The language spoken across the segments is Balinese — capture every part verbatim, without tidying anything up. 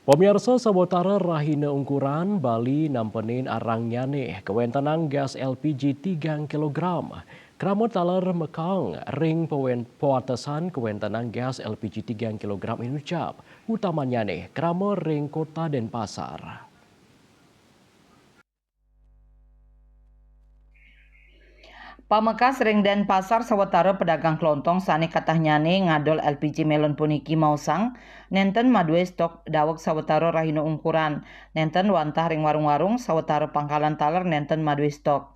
Pamiarsa, sawatara rahina ungkuran Bali nampenin arangnyane kawentenan gas L P G tigang kilogram. Krama taler makaang ring pawen-, pawatesan kawentenan gas L P G tigang kilogram inucap, utamanyane krama ring Kota Denpasar. Pamekas ring Denpasar, sawatara pedagang klontong sane katahnyane ngadol L P G melon puniki maosang, nenten madue stok daweg sawatara rahina ungkuran, nenten wantah ring warung-warung, sawatara pangkalan taler nenten madue stok.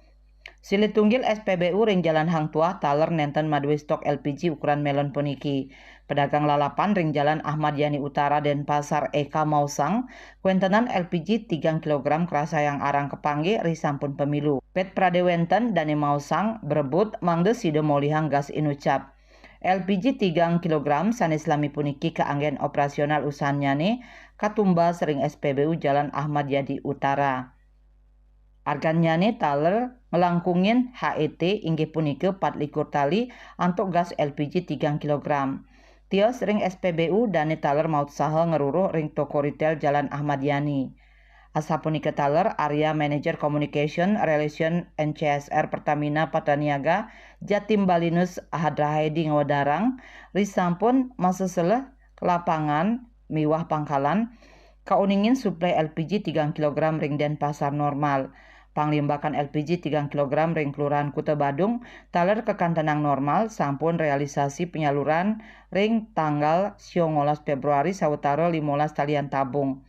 Silih tunggil S P B U ring Jalan Hang Tuah taler nenten madue stok L P G ukuran melon puniki. Pedagang lalapan ring Jalan Ahmad Yani Utara, Denpasar, Eka maosang, kawentenan L P G tigang kilogram krasayang arang kapanggih risampun pamilu. Pet prade wenten dane maosang brebut mangda sida molihang gas inucap. L P G tigang kilogram sane salami puniki kaanggen operasional usahannyane katumbas ring S P B U Jalan Ahmad Yani Utara. Argannyane taler nglangkungin H E T, inggih punika patlikur tali antuk gas L P G tigang kilogram. Tios ring S P B U dane taler mautsaha ngruruh ring toko retail Jalan Ahmad Yani. Asapunika taler Area Manager Communication Relation N C S R Pertamina Patraniaga, Jatim Balinus Hadrahedi ngawedarang, risampun maseseleh lapangan miwah pangkalan kauningin suplai L P G tigang kilogram ring Denpasar normal. Panglimbakan L P G tigang kilogram ring Kelurahan Kuta Badung taler kakantenang normal, sampun realisasi penyaluran ring tanggal siongolas Februari sawatara limolas talian tabung.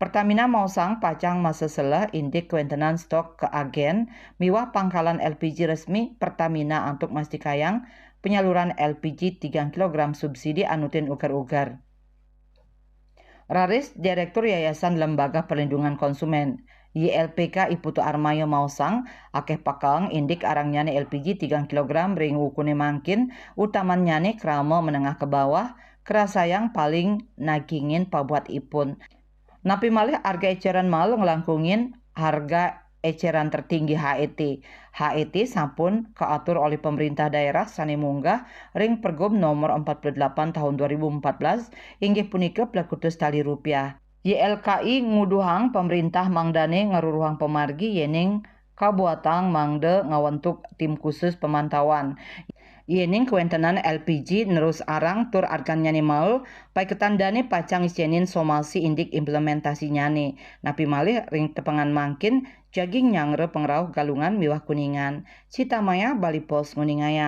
Pertamina maosang pacang maseseleh indik kawentenan stok kaagen miwah pangkalan L P G resmi Pertamina antuk mastikayang penyaluran L P G tigang kilogram subsidi anutin uger-uger. Raris Direktur Yayasan Lembaga Perlindungan Konsumen, Y L P K, I Putu Armaya maosang, akeh pakaeng indik arangnyane L P G tigang kilogram ring wukune mangkin, utamannyane krama menengah ke bawah, krasayang paling nagingin pabuat ipun. Napi malih arga eceran mael nglangkungin harga eceran tertinggi H E T. H E T sampun kaatur olih pemerintah daerah sane munggah ring Pergub nomor empat puluh delapan tahun dua ribu empat belas, inggih punika plekutus tali rupiah. Y L K I nguduhang pemerintah mangdane ngruruhang pamargi yening kabuatang mangda ngawentuk tim khusus pemantauan. Yening kawentenan L P G nerus arang tur argannyane mael, paiketan dane pacang ngicenin somasi indik implementasinyane. Napi malih ring tepengan mangkin jagi nyangra pangrauh Galungan miwah Kuningan. Cita Maya, Bali Post, nguningayang.